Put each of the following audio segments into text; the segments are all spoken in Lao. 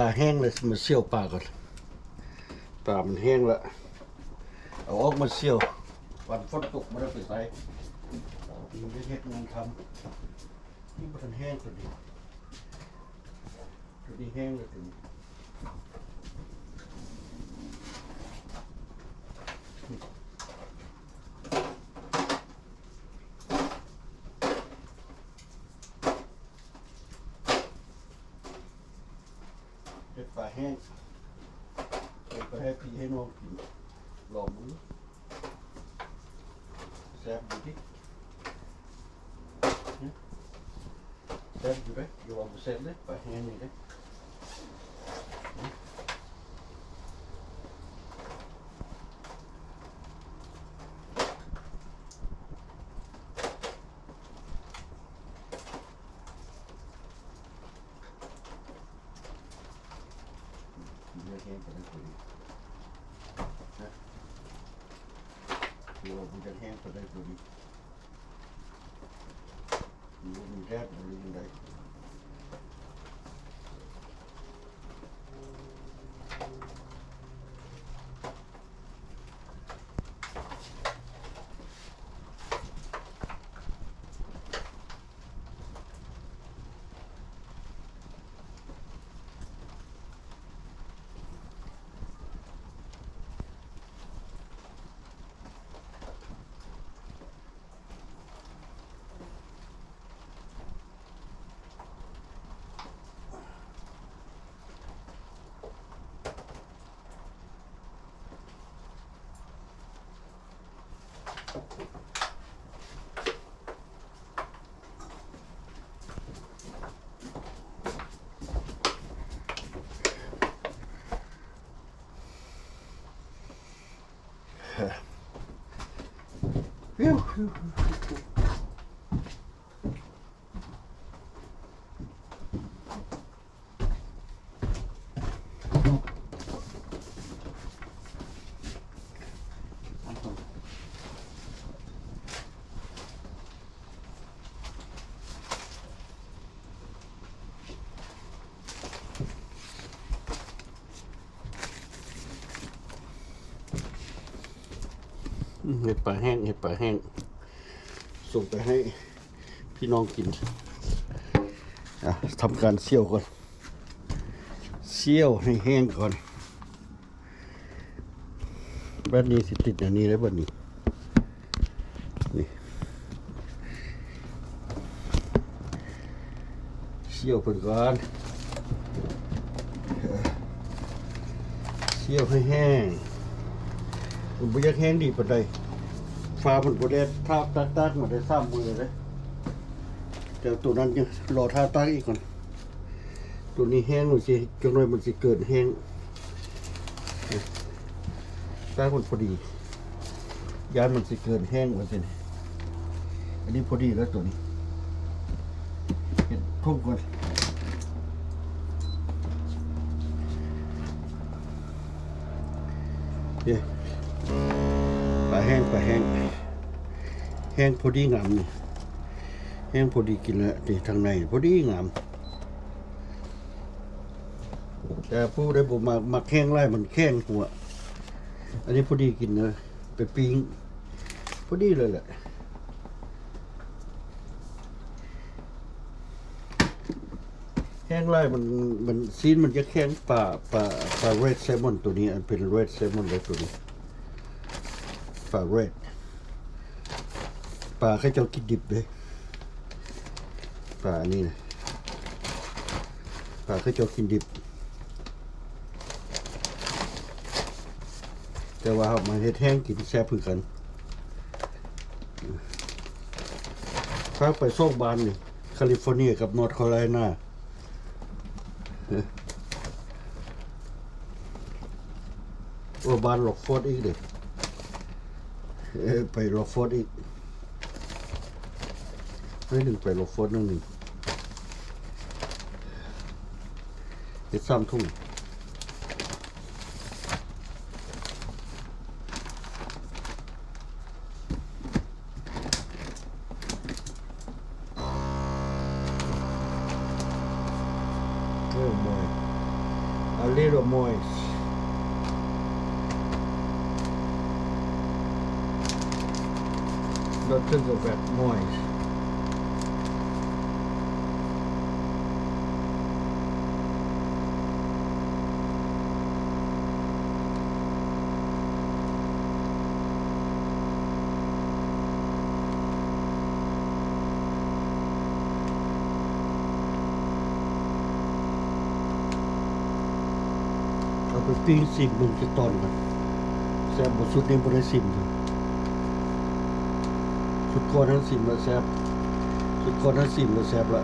ປາແຫ້ງແລ້ວ ຊິມາສ່ຽວປາກ່ອນ. ປາມັນແຫ້ງລະ ເອົາອອກມາສ່ຽວ. ວັນຝົນຕົກບໍ່ໄດ້ໄປໃສ ໄດ້ເຮັດງານທຳ. ນີ້ບໍ່ທັນແຫ້ງຕົວນີ້ ຕົວນີ້ແຫ້ງແລ້ວຕົວນີ້. ເຮັດປາແຫ້ງ ເຮັດໄປໃຫ້ພີ່ໃຫ້ນ້ອງກິນ ລອງເບິ່ງ ແຊບຢູ່ຕິ ແຊບຢູ່ເດ້. ຢ່າວ່າບໍ່ແຊບເດ້ ປາແຫ້ງນີ້ເດ້. ເລືອດແຫ້ງປານໃດຕົວນີ້ ນະ ຄືວ່າມັນຈະແຫ້ງປານໃດຕົວນີ້ ຫຼືວ່າມັນແດດ ຫຼືຈັ່ງໃດ. ເຮັດປາແຫ້ງ ເຮັດປາແຫ້ງ ສົ່ງໄປໃຫ້ພີ່ນ້ອງກິນ. ອ່ະ ທຳການສ່ຽວກ່ອນ ສ່ຽວໃຫ້ແຫ້ງກ່ອນ. ບາດນີ້ຊິຕິດອັນນີ້ເດ້ ບາດນີ້ ນີ້ ສ່ຽວເພິ່ນກ່ອນ ສ່ຽວໃຫ້ແຫ້ງ. ມັນບໍ່ຢາກແຫ້ງດີປານໃດ ຟ້າມັນບໍ່ແດດ ຖ້າຕາກໆ ມາໄດ້ສາມມື້ແລ້ວເດ້ ແຕ່ໂຕນັ້ນຍັງລໍຖ້າຕາກອີກກ່ອນ. ໂຕນີ້ແຫ້ງ ມັນຊິ ຈັກໜ້ອຍມັນຊິເກີນແຫ້ງ ຕາກມັນພໍດີ ຢ້ານມັນຊິເກີນແຫ້ງວ່າຊັ້ນ. ອັນນີ້ພໍດີແລ້ວໂຕນີ້ ເຮັດທຸບກ່ອນ. ເດ້ ປາແຫ້ງ ປາແຫ້ງ ແຫ້ງພໍດີງາມນີ້ ແຫ້ງພໍດີກິນແລ້ວນີ້ ທາງໃນພໍດີງາມ. ແຕ່ຜູ້ໃດບໍ່ມັກ ມັກແຫ້ງຫຼາຍ ມັນແຂງຫົວ. ອັນນີ້ພໍດີກິນເດີ ໄປປີ້ງ ພໍດີເລີຍແຫຼະ. ແຫ້ງຫຼາຍມັນ ມັນ ຊີ້ນມັນຈະແຂງ. ປາ ປາ ປາເຣດແຊມອນໂຕນີ້ ອັນເປັນເຣດແຊມອນເດ້ໂຕນີ້ ປາເຣດ ປາເຂົາເຈົ້າກິນດິບເດ້ ປາອັນນີ້ນະ ປາເຂົາເຈົ້າກິນດິບ. ແຕ່ວ່າເຮົາມາເຮັດແຫ້ງກິນແຊບຄືກັນ. ພາໄປສອງບ້ານນີ້ ຄາລິຟໍເນຍກັບນອດຄາໂຣໄລນາ. ໂອ້ ບ້ານລັອກຟອດອີກເດ້ ເອີ ໄປລັອກຟອດອີກ ໜ້ອຍໜຶ່ງ ໄປລັອກຟອດໜ້ອຍໜຶ່ງ ເຮັດສາມຖົງ. ໂອ້ ບອຍ Moist. Doctor Moist. ເອົາໄປປີ້ງຊີມເບິ່ງຈັກຕອນກ່ອນ ແຊບບໍ່? ຊຸດນີ້ບໍ່ໄດ້ຊີມເທື່ອ ຊຸດກ່ອນນັ້ນຊີມແລ້ວແຊບ ຊຸດກ່ອນນັ້ນຊີມແລ້ວແຊບລະ.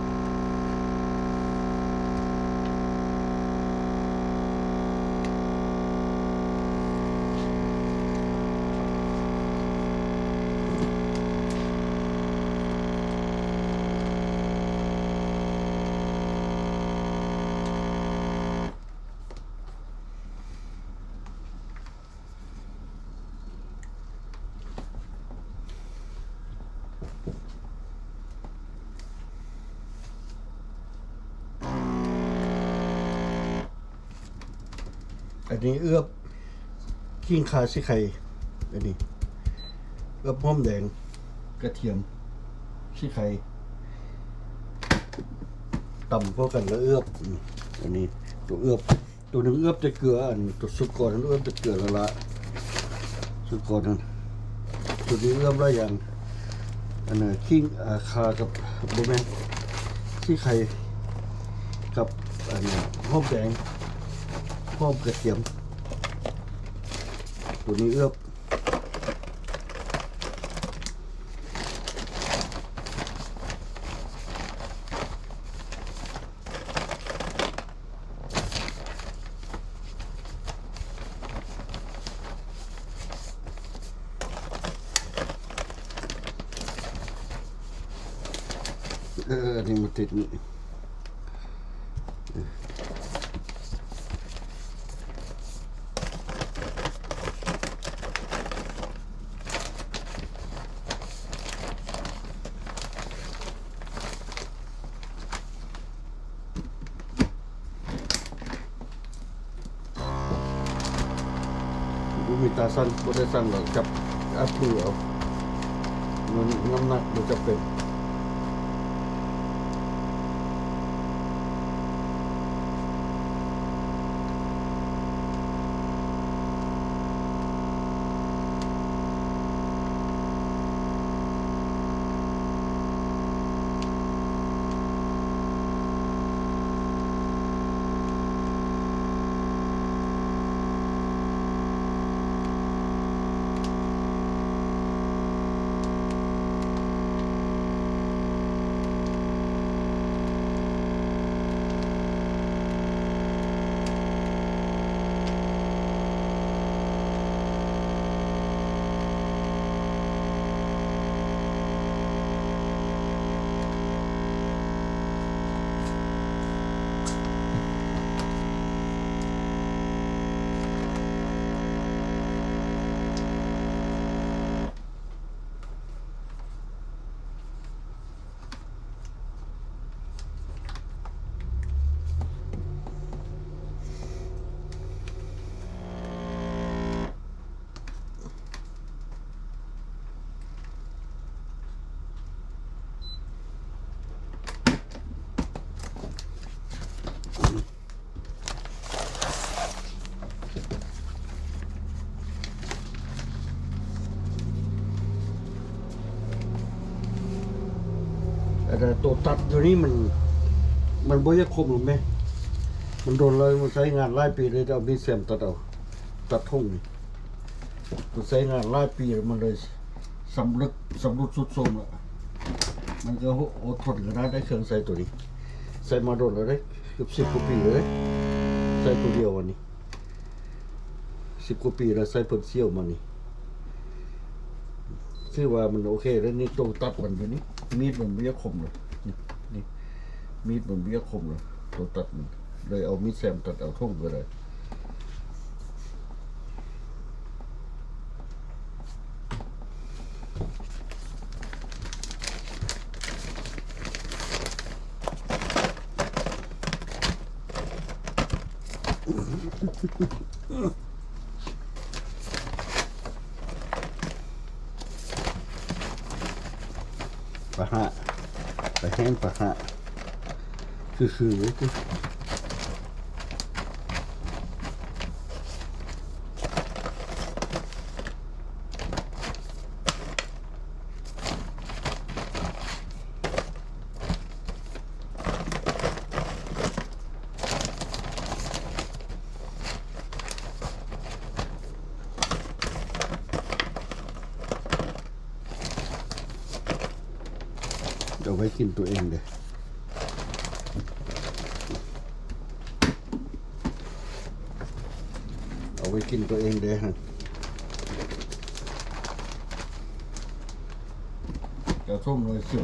ອັນນີ້ເອືອບ ຂີງຂ່າສີໄຄ ອັນນີ້ເອືອບຫອມແດງ ກະທຽມ ສີໄຄ ຕຳເຂົ້າກັນແລ້ວເອືອບ ອັນນີ້ຕົວເອືອບ ຕົວໜຶ່ງເອືອບແຕ່ເກືອ ອັນຕົວຊຸດກ່ອນນັ້ນເອືອບແຕ່ເກືອລະລະ ຊຸດກ່ອນນັ້ນ ຊຸດນີ້ເອືອບຫຼາຍຢ່າງ ອັນນັ້ນຂີງ ອ່າ ຂ່າກັບ ບໍ່ແມ່ນ ສີໄຄ ກັບ ອັນນັ້ນ ຫອມແດງ ຫອມກະທຽມ ຕົວນີ້ເອືອບ. ເອີ ອັນນີ້ມັນຕິດນີ້ ບໍ່ມີຕາຊັ່ງ ບໍ່ໄດ້ຊັ່ງດອກ ຈັບອັດມືເອົາ ມັນນ້ຳໜັກບໍ່ຈຳເປັນ. ອັນນັ້ນ ໂຕຕັດຢູ່ນີ້ມັນ ມັນບໍ່ຢາກຄົມແມ່ນ ມັນດົນແລ້ວ ມັນໃຊ້ງານຫຼາຍປີເລີຍ ເອົາມີດແຊມຕັດເອົາ ຕັດທົ່ງນີ້ ມັນໃຊ້ງານຫຼາຍປີແລ້ວ ມັນເລີຍຊຳລຸດ ຊຳລຸດຊຸດໂຊມແລ້ວ ມັນກໍອົດທົນຂະໜາດໃດ ເຄື່ອງໃຊ້ໂຕນີ້ ໃຊ້ມາດົນແລ້ວເດ້ ເກືອບສິບກວ່າປີແລ້ວເດ້ ໃຊ້ໂຕດຽວອັນນີ້ ສິບກວ່າປີແລ້ວ ໃຊ້ເພິ່ນຊິເອົາມານີ້ ຖືວ່າມັນໂອເຄແລ້ວ ນີ້ໂຕຕັດມັນຢູ່ນີ້ ມີດມັນບໍ່ຢາກຄົມເລີຍ ນີ້ ນີ້ ມີດມັນບໍ່ຢາກຄົມເລີຍ ໂຕຕັດມັນ ເລີຍເອົາມີດແຊມຕັດເອົາທົ່ງກໍໄດ້. ອືມ ປະຫະ ປະແຮງ ປະຫະ ຊື່ໆ ເລີຍຕິ. ເອົາໄວ້ກິນຕົວເອງເດ້. ເອົາໄວ້ກິນຕົວເອງເດ້ຫັ້ນ ເຈົ້າສົ້ມໜ່ວຍສຽວ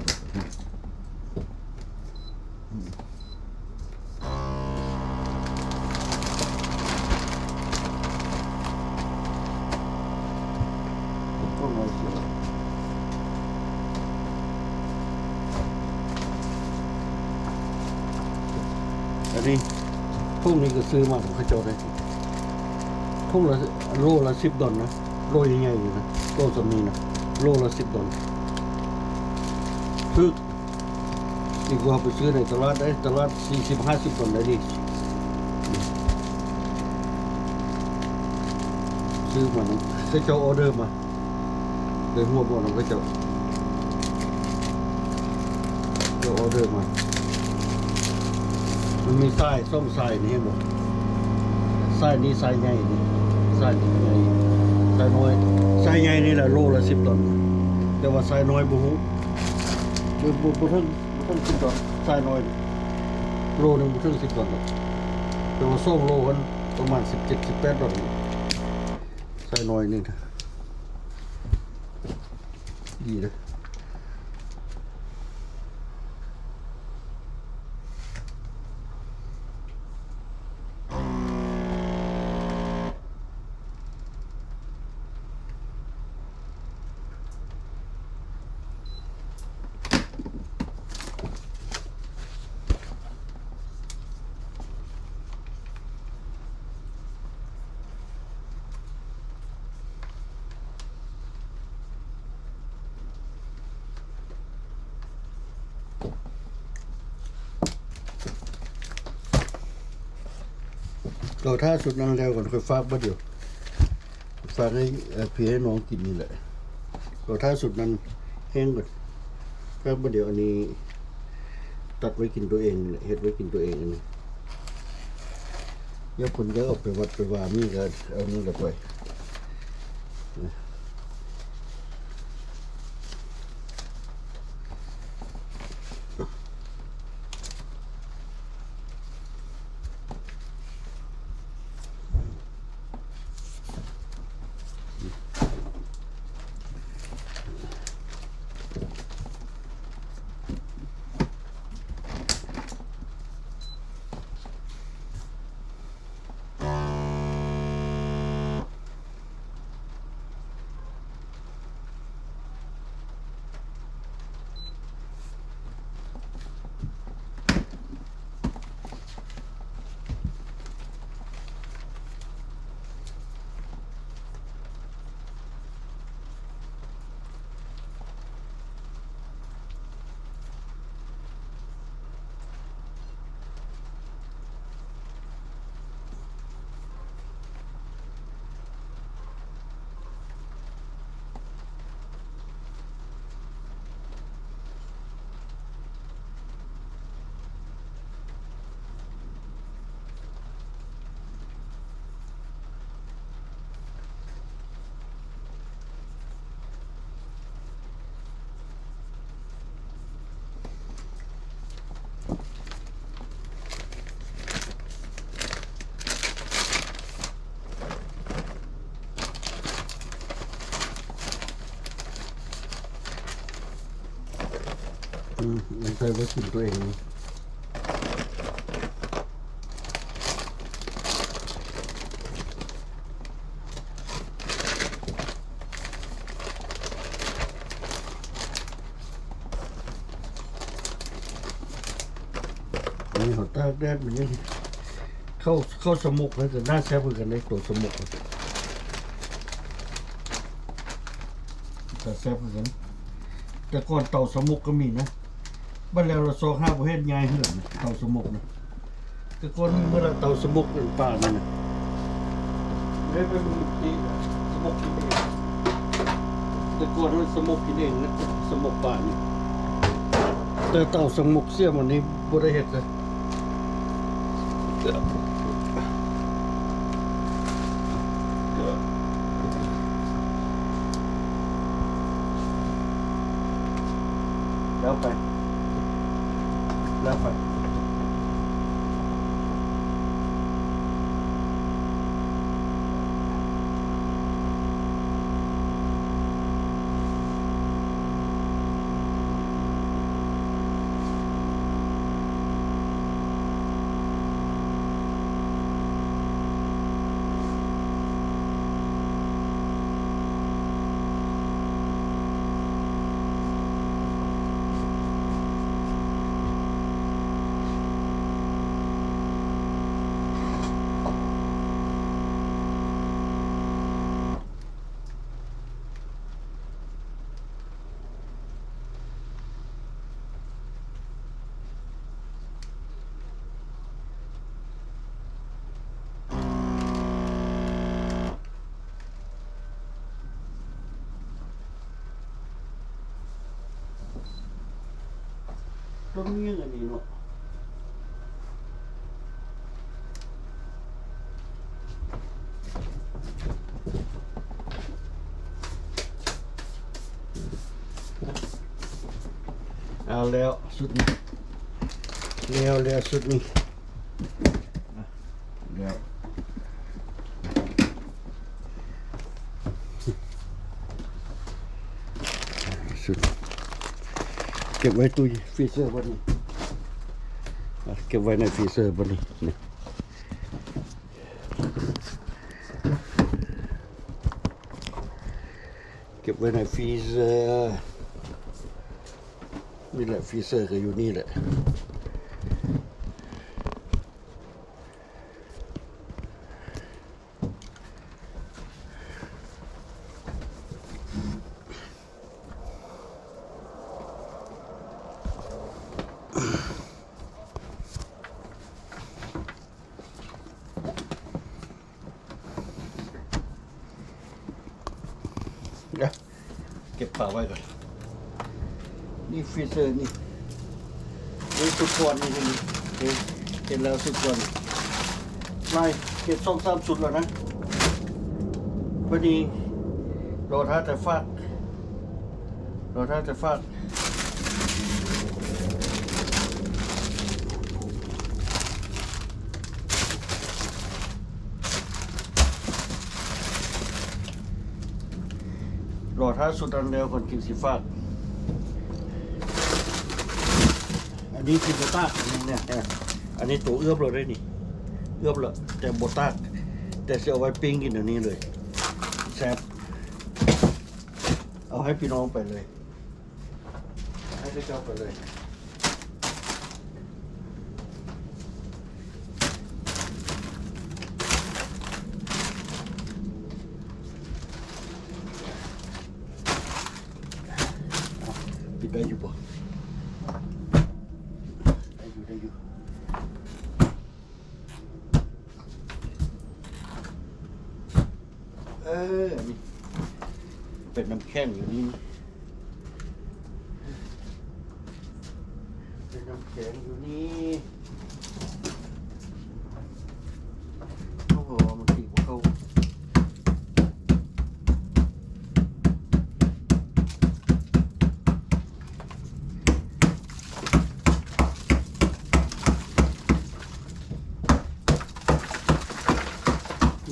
ອັນນີ້ ຖົງນີ້ກໍຊື້ມາຂອງເຂົາເຈົ້າໄດ້ ຖົງລະ ໂລລະສິບດອນນະ ໂລໃຫຍ່ໆນີ້ນະ ໂລສ່ຳນີ້ນະ ໂລລະສິບດອນ ຖືກ ດີກວ່າໄປຊື້ໃນຕະຫຼາດໄດ໋ ຕະຫຼາດສີ່ສິບ ຫ້າສິບດອນໄດ໋ນີ້ ຊື້ມານຳ ເຂົາເຈົ້າອໍເດີມາ ໄດ້ຮວບເອົານຳເຂົາເຈົ້າ ເຂົາເຈົ້າອໍເດີມາ ມັນມີສາຍ ສອງສາຍນີ້ ເຫັນບໍ່? ສາຍນີ້ສາຍໃຫຍ່ນີ້ ສາຍໃຫຍ່ ສາຍນ້ອຍ ສາຍໃຫຍ່ນີ້ແຫຼະໂລລະສິບດອນ ແຕ່ວ່າສາຍນ້ອຍບໍ່ຮູ້ ບໍ່ ບໍ່ເຖິງ ບໍ່ເຖິງສິບດອນ ສາຍນ້ອຍ ໂລໜຶ່ງບໍ່ເຖິງສິບດອນດອກ ແຕ່ວ່າສອງໂລຫັ້ນປະມານສິບເຈັດ ສິບແປດດອນ ສາຍນ້ອຍນີ້ນະ ດີເດ້. ລໍຖ້າຊຸດນັ້ນແລ້ວກ່ອນ ຄ່ອຍຝາກບາດດຽວ ຝາກໃຫ້ ເອີ ພີ່ໃຫ້ນ້ອງກິນນີ້ແຫຼະ ລໍຖ້າຊຸດນັ້ນແຫ້ງກ່ອນ ແລ້ວບາດດຽວອັນນີ້ຕັດໄວ້ກິນຕົວເອງ ເຮັດໄວ້ກິນຕົວເອງອັນນີ້ ຢ່າເພິ່ນຢາກເອົາໄປວັດໄປວາ ມີກໍເອົານີ້ລະໄປ. ອືມ ໃສ່ໄວ້ກິນຕົວເອງ. ອັນນີ້ເຮົາຕາກແດດມັນຍັງ ເຂົ້າ ເຂົ້າສະໝົກມັນກໍໜ້າແຊບຄືກັນເດ້ ໂຕສະໝົກ ກໍແຊບຄືກັນ. ແຕ່ກ່ອນເຕົາສະໝົກກໍມີນະ ບັດແລ້ວລະຊອກຫາບໍ່ເຫັນ ຍ້າຍເຮືອນນະ ເຕົາສະໝົກນະ. ແຕ່ກ່ອນມີໝົດລະ ເຕົາສະໝົກ ອັນປ່ານີ້ນະ ເລີຍໄປມີທີ່ສະໝົກກິນເອງ. ແຕ່ກ່ອນເຮົາສະໝົກກິນເອງນະ ສະໝົກປ່ານີ້ ແຕ່ເຕົາສະໝົກເສຍໝົດນີ້ ບໍ່ໄດ້ເຮັດເລີຍ. ແລ້ວໄປ ແລ້ວໄປ. ຕົ້ນຫຍັງອັນນີ້ເນາະ? ເອົາແລ້ວຊຸດນີ້ ແລ້ວ ແລ້ວຊຸດນີ້ ແລ້ວ ຊຸດ ເກັບໄວ້ຕູ້ຟຣີເຊີບັດນີ້ ເກັບໄວ້ໃນຟຣີເຊີບັດນີ້ ນີ້. ເກັບໄວ້ໃນຟຣີເຊີ ນີ້ແຫຼະ ຟຣີເຊີກໍຢູ່ນີ້ແຫຼະ. ເກັບປາໄວ້ກ່ອນ ນີ້ຟຣີເຊີນີ້ ນີ້ຊຸດກ່ອນນີ້ ນີ້ເຫັນແລ້ວຊຸດກ່ອນ ຫຼາຍ ເຮັດສອງສາມຊຸດແລ້ວນະ ບາດນີ້ລໍຖ້າແຕ່ຟາກ ລໍຖ້າແຕ່ຟາກ. ລໍຖ້າຊຸດອັນແລ້ວກ່ອນຈຶ່ງຊິຟາກ. ອັນນີ້ຄືບໍ່ຕາກ ອັນນີ້ນະ ອັນນີ້ໂຕເອືອບແລ້ວເດ້ນີ້ ເອືອບແລ້ວ ແຕ່ບໍ່ຕາກ ແຕ່ຊິເອົາໄວ້ປີ້ງກິນອັນນີ້ເລີຍ ແຊບ. ເອົາໃຫ້ພີ່ນ້ອງໄປເລີຍ ໃຫ້ເຂົາເຈົ້າໄປເລີຍ ປິດໄດ້ຢູ່ບໍ່? ໄດ້ຢູ່ ໄດ້ຢູ່. ເອີ ນີ້ເປັນນ້ຳແຂງຢູ່ນີ້ ເປັນນ້ຳແຂງຢູ່ນີ້. ໂອ້ໂຫ ມັນຕີບໍ່ເຂົ້າ.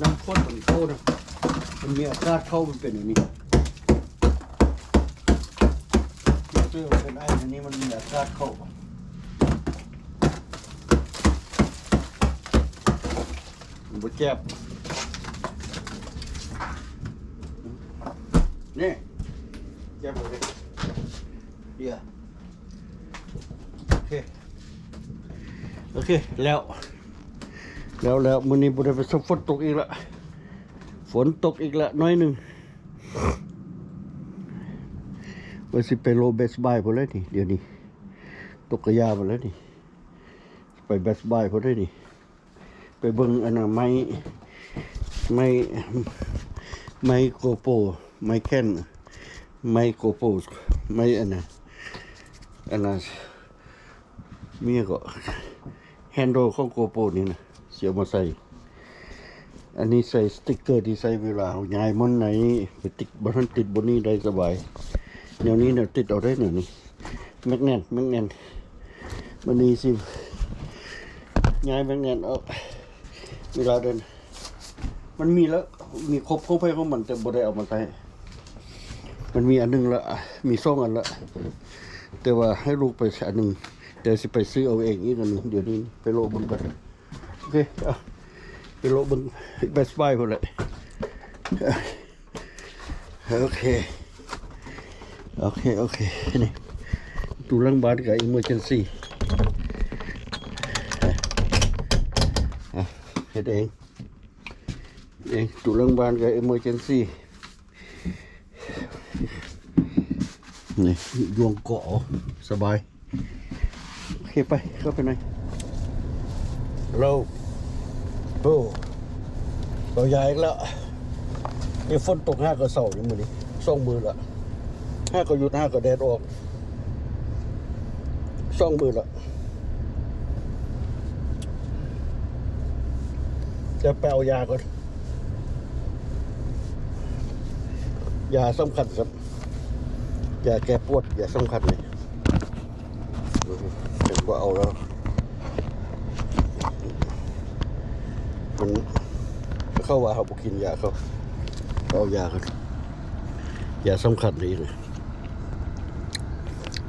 ນ້ຳຂ້ນຕົວນີ້ເຂົ້ານະ ມັນມີອາກາດເຂົ້າ ມັນເປັນອັນນີ້ ເປັນໄອອັນນີ້ ມັນມີອາກາດເຂົ້າ ມັນບໍ່ແຈບ ນີ້ ແຈບເລີຍ ເດຍ. ໂອເຄ ໂອເຄ ແລ້ວ ແລ້ວ ແລ້ວ ມື້ນີ້ບໍ່ໄດ້ໄປ ຝົນຕົກອີກລະ ຝົນຕົກອີກລະໜ້ອຍໜຶ່ງ. ວ່າຊິໄປໂລ Best Buy ພຸ້ນແຫຼະນີ້ ດຽວນີ້ ຕົກກະຢາພຸ້ນແຫຼະນີ້ ໄປ Best Buy ພຸ້ນແຫຼະນີ້. ໄປເບິ່ງອັນນ່າ ໄມ້ ໄມ້ ໄມ້ GoPro ໄມ້ແຂນ ໄມ້ GoPro ໄມ້ອັນນ່າ ອັນນ່າ ມີຫຍັງເກາະ handle ຂອງ GoPro ນີ້ນະ ຊິເອົາມາໃສ່. ອັນນີ້ໃສ່ສະຕິກເກີທີ່ໃສ່ເວລາເຮົາຍ້າຍບ່ອນໃດ ໄປຕິດ ບໍ່ທັນຕິດບ່ອນນີ້ໄດ້ສະບາຍ. ແນວນີ້ນະ ຕິດເອົາໄດ້ແນວນີ້. ແມັກແນັດ ແມັກແນັດ ມື້ນີ້ຊິຍ້າຍແມັກແນັດອອກ. ເວລາເດີນ ມັນມີແລ້ວ ມີຄົບຂອງໃຜຂອງມັນ ແຕ່ບໍ່ໄດ້ເອົາມາໃຊ້. ມັນມີອັນໜຶ່ງລະ ມີສອງອັນລະ ແຕ່ວ່າໃຫ້ລູກໄປອັນໜຶ່ງ ແຕ່ຊິໄປຊື້ເອົາເອງອີກອັນໜຶ່ງ. ດຽວນີ້ໄປໂລເບິ່ງກ່ອນ. ໂອເຄ ເອົາ ໄປໂລເບິ່ງ Best Buy ພຸ້ນແຫຼະ. ໂອເຄ ໂອເຄ ໂອເຄ ນີ້ ປະຕູຫຼັງບ້ານກໍ emergency ເຮັດເອງ ເອງ ປະຕູຫຼັງບ້ານກໍ emergency ນີ້ ຢວງເກາະເອົາ ສະບາຍ. ໂອເຄ ໄປ ເຂົ້າໄປໃນ ເຮົາ ໂອ້ ເອົາຢາອີກແລ້ວ. ນີ້ຝົນຕົກຫາກໍເຊົານີ້ ມື້ນີ້ສອງມື້ລະ ຫາກໍຢຸດ ຫາກໍແດດອອກ ສອງມື້ລະ. ຈະໄປເອົາຢາກ່ອນ ຢາສຳຄັນ ຢາແກ້ປວດ ຢາສຳຄັນນີ້ ເພິ່ນບໍ່ເອົາແລ້ວ ມັນ ເຂົາວ່າເຮົາບໍ່ກິນຢາ ເຂົາເອົາຢາກັນ ຢາສຳຄັນນີ້ນະ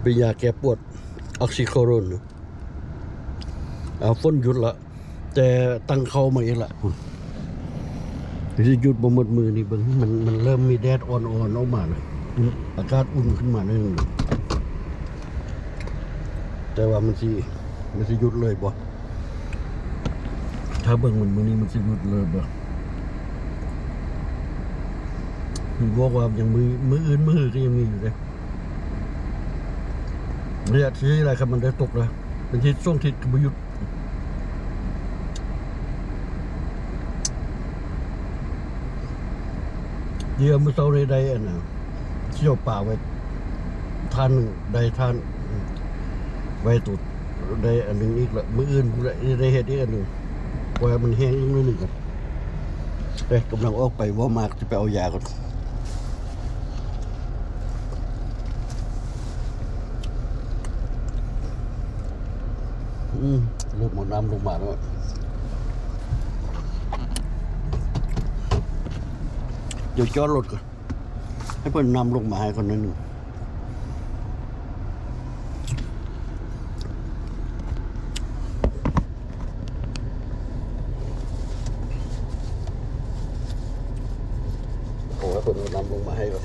ເປັນຢາແກ້ປວດ Oxycodone ນະ. ເອົາ ຝົນຢຸດລະ ແຕ່ຕັ້ງເຂົ້າມາອີກລະ ພຸ້ນ ຊິຢຸດບໍ່ໝົດມື້ນີ້. ເບິ່ງ ມັນ ມັນເລີ່ມມີແດດອ່ອນໆອອກມາລະ ອາກາດອຸ່ນຂຶ້ນມາໜ້ອຍໜຶ່ງ ແຕ່ວ່າມັນຊິ ມັນຊິຢຸດເລີຍບໍ່? ຖ້າເບິ່ງມັນມື້ນີ້ ມັນຊິຢຸດເລີຍບໍ່? ມັນບອກວ່າຍັງມີ ມື້ອື່ນ ມື້ຮືກໍຍັງມີຢູ່ເດ້. ໄລຍະທີ່ຫຼາຍຄັນມັນໄດ້ຕົກນະ ເປັນທິດສອງທິດກໍບໍ່ຢຸດ. ດຽວມື້ເຊົ້ານີ້ໄດ້ອັນນ່າ ຊິເອົາປາໄວ້ທ່ານໜຶ່ງ ໄດ້ທ່ານໄວ້ໂຕ ໄດ້ອັນໜຶ່ງອີກລະ ມື້ອື່ນພຸ້ນລະ ໄດ້ເຮັດອີກອັນໜຶ່ງ ປ່ອຍໃຫ້ມັນແຫ້ງອີກໜ້ອຍໜຶ່ງກ່ອນ. ເອີ ກຳລັງອອກໄປວໍມາດ ຈະໄປເອົາຢາກ່ອນ. ອືມ ເລີ່ມເອົານ້ຳລົງມາແລ້ວ ດຽວຈອດລົດກ່ອນ ໃຫ້ເພິ່ນນຳລົງມາໃຫ້ກ່ອນໜ້ອຍໜຶ່ງ. ໂອ້ຍ ເພິ່ນນຳລົງມາໃຫ້ແລ້ວ.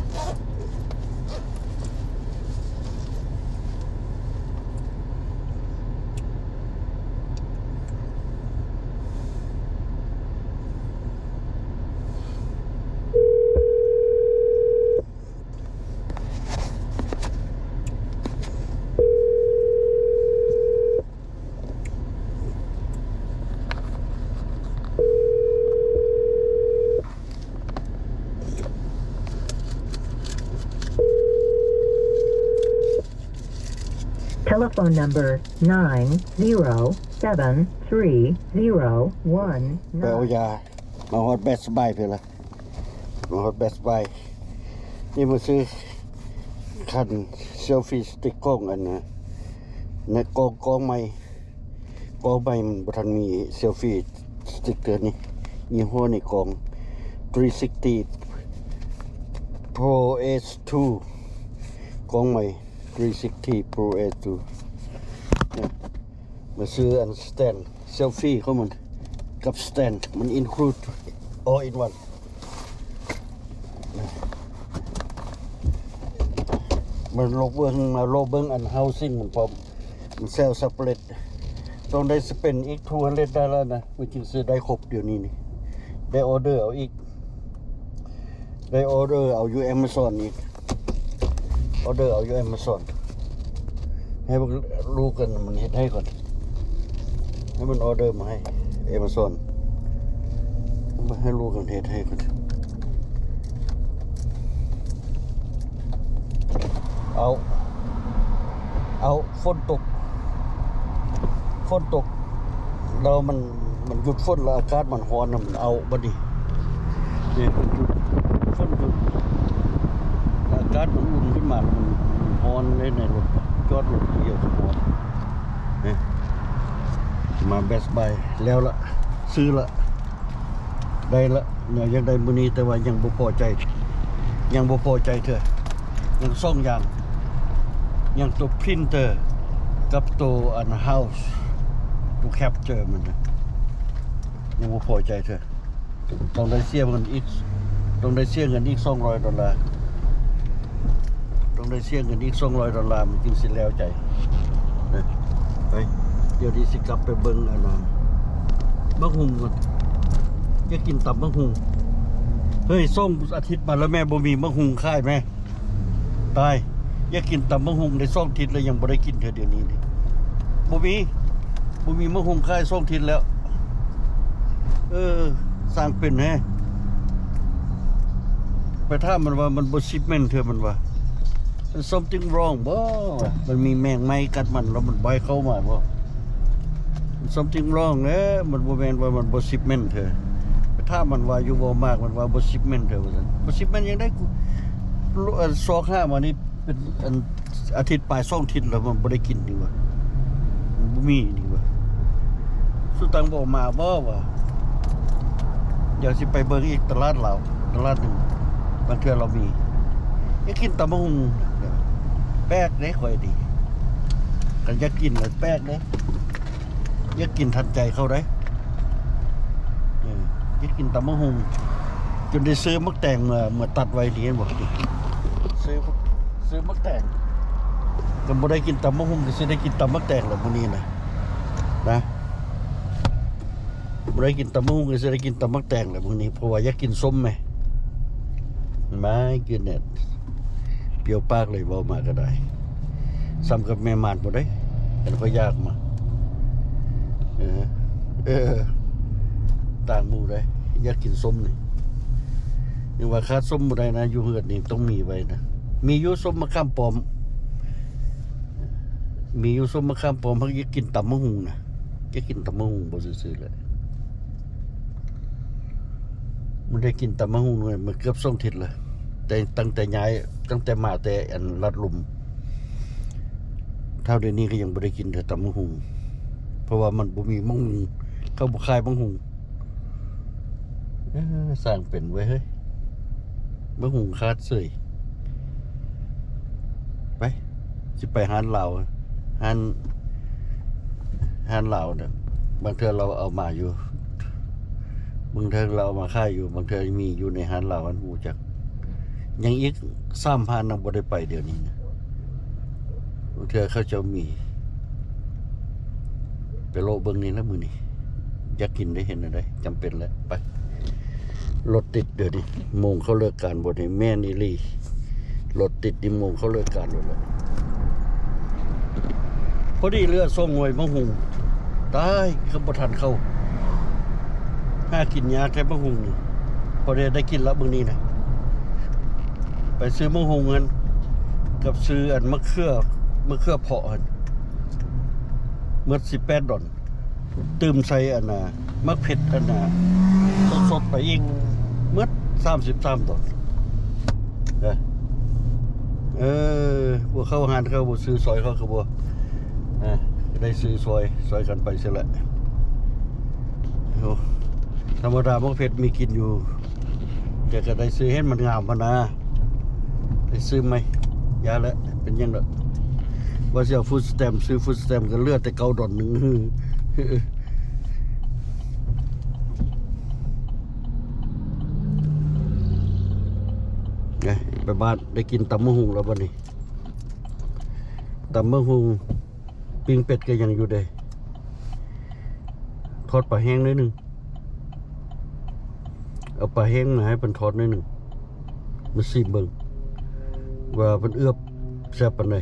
Telephone number nine zero seven three zero one nine. ໄປເອົາຢາ ມາຮອດ Best Buy ເພິ່ນລະ ມາຮອດ Best Buy ນີ້ ມາຊື້ຄັນ selfie stick ຂອງອັນນະ ໃນກອງ ກອງໃໝ່ ກອງໃໝ່ມັນບໍ່ທັນມີ selfie stick ເທື່ອນີ້ ຍີ່ຫໍ້ນີ້ ກອງ three sixty Pro Ace two ກອງໃໝ່ three sixty Pro Ace two ມາຊື້ອັນ stand selfie ຂອງມັນ ກັບ stand ມັນ include all in one. ມາໂລເບິ່ງ ມາໂລເບິ່ງອັນ housing ມັນພ້ອມ ມັນ sell separate ຕ້ອງໄດ້ສະເປັນອີກ two hundred ໄດ້ແລ້ວນະ ມັນຈຶ່ງຊິໄດ້ຄົບດຽວນີ້ນີ້. ໄດ້ອໍເດີເອົາອີກ ໄດ້ອໍເດີເອົາຢູ່ Amazon ອີກ ອໍເດີເອົາຢູ່ Amazon. ໃຫ້ພວກລູກກັນມັນເຮັດໃຫ້ກ່ອນ ໃຫ້ມັນອໍເດີມາໃຫ້ Amazon ໃຫ້ລູກກັນເຮັດໃຫ້ກ່ອນ. ເອົາ ເອົາ ຝົນຕົກ ຝົນຕົກແລ້ວມັນ ມັນຢຸດຝົນແລ້ວອາກາດມັນຮ້ອນນະ ມັນເອົາບັດນີ້ ນີ້ ຝົນຢຸດ ຝົນຢຸດ ອາກາດມັນອຸ່ນຂຶ້ນມາ ມັນ ມັນຮ້ອນເລີຍໃນລົດ ຈອດລົດດຽວກໍຮ້ອນ. ນີ້ ມາ Best Buy ແລ້ວລະ ຊື້ລະ ໄດ້ລະ ແນວຢາກໄດ້ມື້ນີ້ ແຕ່ວ່າຍັງບໍ່ພໍໃຈ ຍັງບໍ່ພໍໃຈເທື່ອ ຍັງສອງຢ່າງ ຍັງໂຕ printer ກັບໂຕ ອັນ house ໂຕ capture ມັນນະ ຍັງບໍ່ພໍໃຈເທື່ອ. ຕ້ອງໄດ້ເສຍເງິນອີກ ຕ້ອງໄດ້ເສຍເງິນອີກສອງຮ້ອຍໂດລາ ຕ້ອງໄດ້ເສຍເງິນອີກສອງຮ້ອຍໂດລາ ມັນຈຶ່ງຊິແລ້ວໃຈ. ໄປ ດຽວນີ້ຊິກັບໄປເບິ່ງອັນນະ ໝາກຫຸ່ງກ່ອນ ຢາກກິນຕຳໝາກຫຸ່ງ. ເຮີ້ຍ ສອງອາທິດມາແລ້ວແມ່ ບໍ່ມີໝາກຫຸ່ງຂາຍແມ່. ຕາຍ ຢາກກິນຕຳບັກຫຸ່ງໄດ້ສອງທິດແລ້ວ ຍັງບໍ່ໄດ້ກິນເທື່ອດຽວນີ້ນີ້ ບໍ່ມີ ບໍ່ມີບັກຫຸ່ງຂາຍສອງທິດແລ້ວ. ເອີ ຊ່າງເປັນແຮະ ໄປຖາມມັນວ່າມັນບໍ່ຊິບເມັນເທື່ອ ມັນວ່າ Something wrong ບໍ່ ມັນມີແມງໄມ້ກັດມັນ ແລ້ວມັນບໍ່ໃຫ້ເຂົ້າມາບໍ່? Something wrong ແຫຼະ ມັນບໍ່ແມ່ນວ່າມັນບໍ່ຊິບເມັນເທື່ອ. ໄປຖາມມັນວ່າຢູ່ Walmart ມັນວ່າບໍ່ຊິບເມັນເທື່ອວ່າຊັ້ນ. ບໍ່ຊິບເມັນຈັ່ງໃດ ກູ ເອີ ຊອກຫາມານີ້ເປັນ ອັນ ອາທິດປາຍສອງທິດແລ້ວ ມັນບໍ່ໄດ້ກິນນີ້ຫວາ ມັນບໍ່ມີນີ້ຫວາ. ສຸຕັງບໍ່ມາບໍ່ຫວາ? ດຽວຊິໄປເບິ່ງອີກຕະຫຼາດລາວ ຕະຫຼາດໜຶ່ງ ບາງເທື່ອລາວມີ. ຢາກກິນຕຳບັກຫຸ່ງ ແປກເດ້ ຂ້ອຍນີ້ ຄັນຢາກກິນລະແປກເດ້. ຢາກກິນທັນໃຈເຂົາໄດ໋ ເອີ ຢາກກິນຕຳບັກຫຸ່ງ ຈົນໄດ້ຊື້ໝາກແຕງເມືອ ເມືອຕັດໄວ້ນີ້ ເຫັນບໍ່? ຊື້ ຊື້ໝາກແຕງ ຄັນບໍ່ໄດ້ກິນຕຳບັກຫຸ່ງ ກໍຊິໄດ້ກິນຕຳໝາກແຕງແຫຼະມື້ນີ້ນະ ນະ ບໍ່ໄດ້ກິນຕຳບັກຫຸ່ງ ກໍຊິໄດ້ກິນຕຳໝາກແຕງແຫຼະມື້ນີ້ ເພາະວ່າຢາກກິນສົ້ມແໝ່. My goodness ປ່ຽວປາກເລີຍ ເວົ້າມາກໍໄດ້ ສ່ຳກັບແມ່ມາດພຸ້ນເດ້ ຄັນຂ້ອຍຢາກມາ ເອີ ເອີ ຕ່າງໝູ່ເດ້. ຢາກກິນສົ້ມນີ້ ຍັງວ່າຂາດສົ້ມບໍ່ໄດ້ນະ ຢູ່ເຮືອນນີ້ຕ້ອງມີໄວ້ນະ. ມີຢູ່ສົ້ມມະຂາມປ້ອມ ມີຢູ່ສົ້ມມະຂາມປ້ອມ ເຮົາຢາກກິນຕຳບັກຫຸ່ງນະ ຢາກກິນຕຳບັກຫຸ່ງບໍ່ຊື່ໆ ແຫຼະ. ບໍ່ໄດ້ກິນຕຳບັກຫຸ່ງມາເກືອບສອງທິດແລ້ວ ແຕ່ຕັ້ງແຕ່ຍ້າຍ ຕັ້ງແຕ່ມາແຕ່ອັນລາດລຸ່ມ ເທົ່າດຽວນີ້ກໍຍັງບໍ່ໄດ້ກິນເທື່ອຕຳບັກຫຸ່ງ ເພາະວ່າມັນບໍ່ມີບັກຫຸ່ງ ເຂົາບໍ່ຂາຍບັກຫຸ່ງ. ເອີ ຊ່າງເປັນເວີຍເຮີ້ຍ ບັກຫຸ່ງຂາດເສີຍ. ໄປ ຊິໄປຮ້ານລາວ ຮ້ານ ຮ້ານລາວນະ ບາງເທື່ອລາວເອົາມາຢູ່ ບາງເທື່ອລາວເອົາມາຂາຍຢູ່ ບາງເທື່ອມີຢູ່ໃນຮ້ານລາວ ອັນຮູ້ຈັກ. ຍັງອີກສາມຮ້ານນະ ບໍ່ໄດ້ໄປດຽວນີ້ນະ ບາງເທື່ອເຂົາເຈົ້າມີ. ໄປເລາະເບິ່ງນີ້ລະມື້ນີ້ ຢາກກິນໄດ້ ເຫັນແນວໃດ ຈຳເປັນແຫຼະ. ໄປ ລົດຕິດດຽວນີ້ ໂມງເຂົາເລີກການບໍ່ນີ້? ແມ່ນອີ່ຫຼີ ລົດຕິດນີ້ ໂມງເຂົາເລີກການແລ້ວແຫຼະ. ພໍດີເຫຼືອສອງໜ່ວຍໝາກຫຸ່ງ ຕາຍ ຄືບໍ່ທັນເຂົ້າ ຫາກິນຍາກແທ້ໝາກຫຸ່ງນີ້. ພໍໄດ້ ໄດ້ກິນລະມື້ນີ້ນະ ໄປຊື້ໝາກຫຸ່ງຫັ້ນ ກັບຊື້ອັນມະເຂືອ ມະເຂືອເພາະຫັ້ນ ໝົດສິບແປດດອນ. ຕື່ມໃສ່ອັນນ່າ ໝາກເຜັດອັນນ່າ ສົດໆ ໄປອີກ ໝົດສາມສິບສາມດອນ. ເອີ ເອີ ບໍ່ເຂົ້າຮ້ານເຂົາ ບໍ່ຊື້ຊອຍເຂົາກໍບໍ່ ເອີ ໄດ້ຊື້ຊອຍ ຊອຍກັນໄປຊີ້ແຫຼະ. ໂອ້ ທຳມະດາໝາກເຜັດມີກິນຢູ່ ແຕ່ກໍໄດ້ຊື້ ເຫັນມັນງາມຫັ້ນນະ ໄດ້ຊື້ໃໝ່. ຢ່າແຫຼະ ເປັນຫຍັງດອກ ວ່າຊິເອົາຟູດສະແຕັມ ຊື້ຟູດສະແຕັມກໍເຫຼືອແຕ່ເກົ້າດອນໜຶ່ງ. ໄປບ້ານ ໄດ້ກິນຕຳບັກຫຸ່ງແລ້ວບັດນີ້ ຕຳບັກຫຸ່ງ ປີ້ງເປັດກໍຍັງຢູ່ເດ້. ອດປາແຫ້ງໜ້ອຍໜຶ່ງ ເອົາປາແຫ້ງມາໃຫ້ເພິ່ນທອດໜ້ອຍໜຶ່ງ ມາຊີມເບິ່ງວ່າເພິ່ນເອືອບແຊບປານໃດ.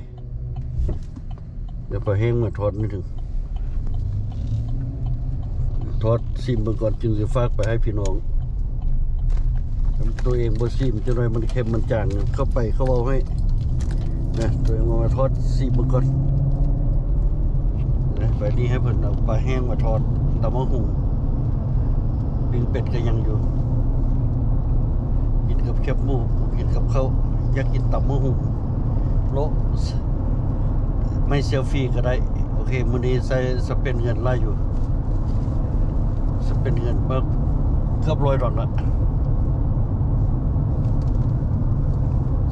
ເອົາປາແຫ້ງມາທອດໜ້ອຍໜຶ່ງ ທອດຊີມເບິ່ງກ່ອນ ຈຶ່ງຊິຝາກໄປໃຫ້ພີ່ນ້ອງ. ຕົວເອງບໍ່ຊີມ ຈັກໜ້ອຍມັນເຄັມມັນຈາງ ເຂົ້າໄປເຂົາເວົ້າໃຫ້ນະ. ຕົວເອງເອົາມາທອດຊີມເບິ່ງກ່ອນນະ. ໄປນີ້ໃຫ້ເພິ່ນເອົາປາແຫ້ງມາທອດ ຕຳບັກຫຸ່ງ ປີ້ງເປັດກໍຍັງຢູ່ ກິນກັບແຄບໝູ ກິນກັບເຂົ້າ. ຢາກກິນຕຳບັກຫຸ່ງ ໂລະ ໄມ້ເຊວຟີກໍໄດ້. ໂອເຄ ມື້ນີ້ໃຊ້ສະເປັນເງິນຫຼາຍຢູ່ ສະເປັນເງິນມາເກືອບຮ້ອຍດອນລະ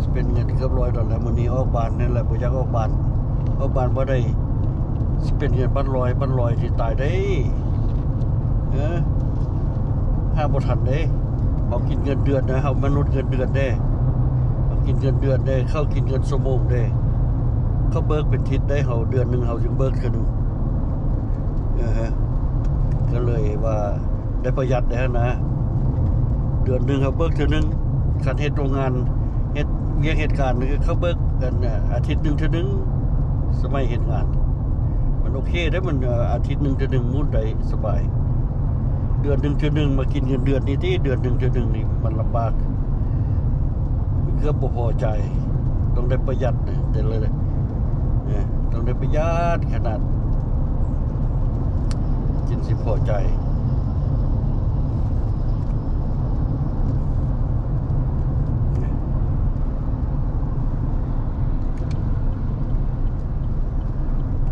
ສະເປັນເງິນເກືອບຮ້ອຍດອນລະ. ມື້ນີ້ອອກບ້ານນັ້ນແຫຼະ ບໍ່ຢາກອອກບ້ານ ອອກບ້ານບໍ່ໄດ້ ສະເປັນເງິນພັນຮ້ອຍ ພັນຮ້ອຍທີ່ຕາຍເດ້. ເອີ ຫາບໍ່ທັນເດ້. ເຮົາກິນເງິນເດືອນນະ ເຮົາມະນຸດເງິນເດືອນເດ້ ເຮົາກິນເງິນເດືອນເດ້ ເຂົາກິນເງິນຊົ່ວໂມງເດ້. ເຂົາເບີກເປັນທິດໄດ້ ເຮົາເດືອນໜຶ່ງເຮົາຈຶ່ງເບີກເທື່ອໜຶ່ງ. ເອີ ກໍເລີຍວ່າໄດ້ປະຢັດໄດ້ຫັ້ນນະ. ເດືອນໜຶ່ງເຮົາເບີກເທື່ອໜຶ່ງ ຄັນເຮັດໂຮງງານ ເຮັດວຽກເຮັດການ ເຂົາເບີກກັນອາທິດໜຶ່ງເທື່ອໜຶ່ງ. ສະໄໝເຮັດງານ ມັນໂອເຄເດ້ ມັນອາທິດໜຶ່ງເທື່ອໜຶ່ງໝູນໄດ້ສະບາຍ. ເດືອນໜຶ່ງເທື່ອໜຶ່ງ ມາກິນເງິນເດືອນນີ້ຕິ ເດືອນໜຶ່ງເທື່ອໜຶ່ງນີ້ມັນລຳບາກ ເກືອບບໍ່ພໍຈ່າຍ. ຕ້ອງໄດ້ປະຢັດແຕ່ລະ ຕ້ອງໄດ້ປະຢັດຂະໜາດ ຈຶ່ງຊິພໍຈ່າຍ.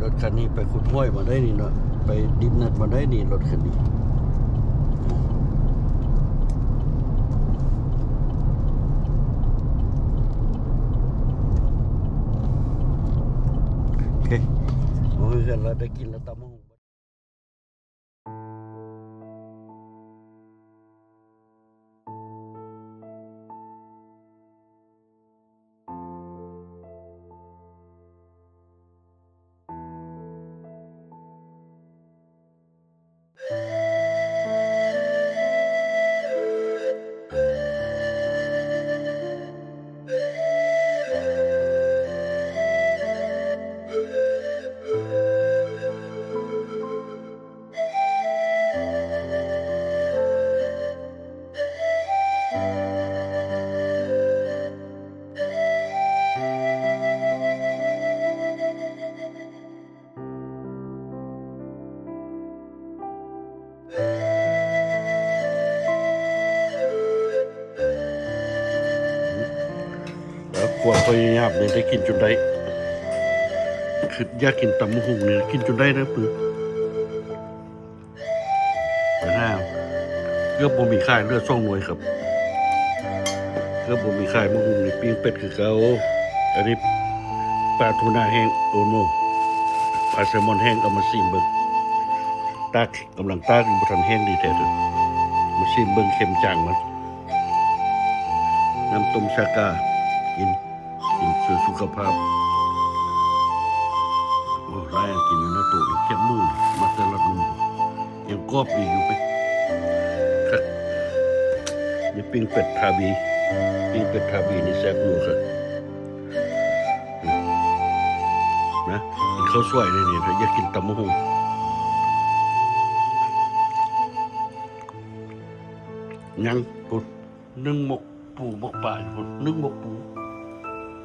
ລົດຄັນນີ້ໄປຂຸດຫ້ວຍມາໄດ້ນີ້ເນາະ ໄປດິນນັດມາໄດ້ນີ້ ລົດຄັນນີ້. ໂອເຄ ໂອ້ຍ ກັນລະ ໄດ້ກິນລະຕຳບັກຫຸ່ງ. ແລ້ວຄວາມພະຍາຍາມນີ້ໄດ້ກິນຈົນໄດ້ ຄິດຢາກກິນຕຳບັກຫຸ່ງນີ້ ກິນຈົນໄດ້ເດີ. ປຶ ອາ ເກືອບບໍ່ມີຂາຍ ເຫຼືອສອງໜ່ວຍຄັບ ເກືອບບໍ່ມີຂາຍ. ໝາກຫຸ່ງນີ້ ປີ້ງເປັດຄືເກົ່າ. ອັນນີ້ປາທູນາແຫ້ງ ໂອໂນ ປາແຊມອນແຫ້ງ ເອົາມາຊີມເບິ່ງ ຕາກ ກຳລັງຕາກຢູ່ ບໍ່ທັນແຫ້ງດີແທ້ເດີ. ມາຊີມເບິ່ງເຄັມຈາງມັນ. ນ້ຳຕົ້ມຊາກາ ກິນ ກິນເພື່ອສຸຂະພາບ. ໂອ້ ຫຼາຍອັນກິນຢູ່ນະໂຕ ແຄບໝູ ມາແຕ່ລະໜຸ່ມ ຍັງກອບດີຢູ່ເວີຍ. ຄັກ ນີ້ປີ້ງເປັດທາບີ ປີ້ງເປັດທາບີນີ້ແຊບຢູ່ຄັກ. ນະ ກິນເຂົ້າສວຍເລີຍນີ້ ຖ້າຢາກກິນຕຳບັກຫຸ່ງ. ຍັງພຸ້ນ ໜຶ້ງໝົກປູໝົກປາຢູ່ພຸ້ນ ໜຶ້ງໝົກປູ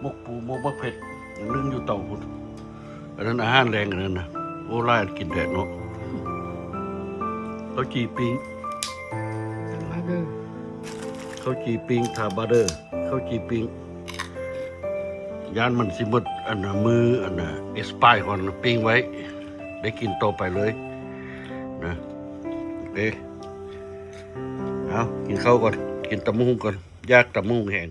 ໝົກປູໝົກບັກເຜັດ ຍັງໜຶ້ງຢູ່ເຕົາພຸ້ນ. ອັນນັ້ນອາຫານແລງອັນນັ້ນນະ. ໂອ້ ຫຼາຍອັນກິນແທ້ເນາະ. ເຂົ້າຈີ່ປີ້ງ ເຂົ້າຈີ່ປີ້ງທາບາເດີ ເຂົ້າຈີ່ປີ້ງ. ຢ້ານມັນຊິໝົດ ອັນນ່າ ມື້ ອັນນ່າ ເອັກສະປາຍກ່ອນ ປີ້ງໄວ້ ໄດ້ກິນຕໍ່ໄປເລີຍນະ. ໂອເຄ ເອົາ ກິນເຂົ້າກ່ອນ ກິນຕຳບັກຫຸ່ງກ່ອນ ຢາກຕຳບັກຫຸ່ງແຮງ.